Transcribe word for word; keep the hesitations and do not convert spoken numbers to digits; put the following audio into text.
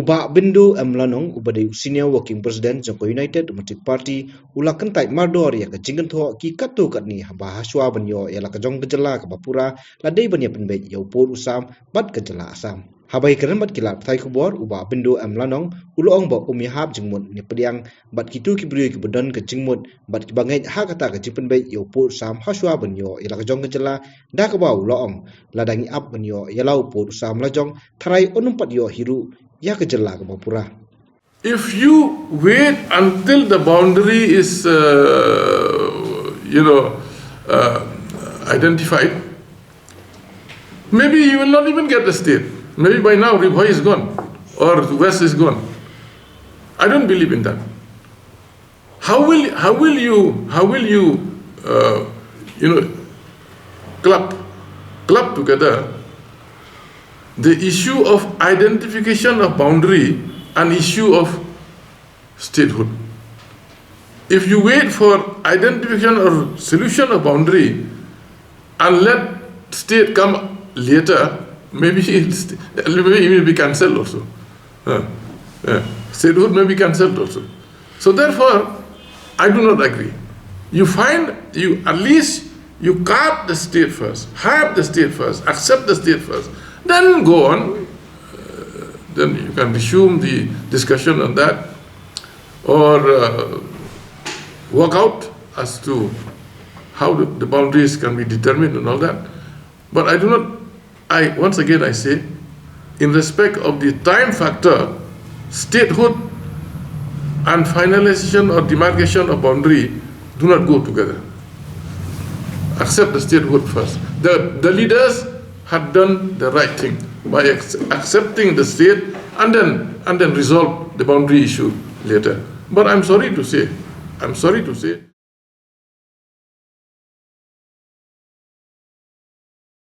Bah Bindo M Lanong, uba dei u Senior Working President jong ka United Democratic Party, u la kyntait mardor ïa ka jingkynthoh ki katto katne haba hashwa ban ïoh ïa la ka jong ka jylla kaba pura, la dei ban ïa pynbeit ïa u pud u sam bad ka jylla Assam. Haba ïakren bad ki lad pathai khubor, u Bah Bindo M Lanong u la ong ba um ïahap jingmut ne pdiang bad kito ki briew kiba don ka jingmut bad kiba ngeit ha kata ka jingpynbeit ïa u pud u sam hashwa ban ïoh ïa la ka jong ka jylla, da kaba u la ong, lada ngi ap ban ïoh ïa la u pud u sam lajong, tharai un ym pat ïoh hi ruh ïa ka jylla kaba pura. If you wait until the boundary is, uh, you know, uh, identified, maybe you will not even get the state. Maybe by now Ri Bhoi is gone or West is gone. I don't believe in that. How will how will you how will you uh, you know, club club together the issue of identification of boundary and issue of statehood? If you wait for identification or solution of boundary and let state come later, maybe it's, maybe it will be cancelled also. Uh, uh, statehood may be cancelled also. So therefore, I do not agree. You find, you at least you carve the state first, have the state first, accept the state first, then go on. Uh, then you can resume the discussion on that, or uh, work out as to how the, the boundaries can be determined and all that. But I do not, I, once again I say, in respect of the time factor, statehood and finalization or demarcation of boundary do not go together. Accept the statehood first. The, the leaders had done the right thing by ac- accepting the state and then and then resolve the boundary issue later. But I'm sorry to say, I'm sorry to say,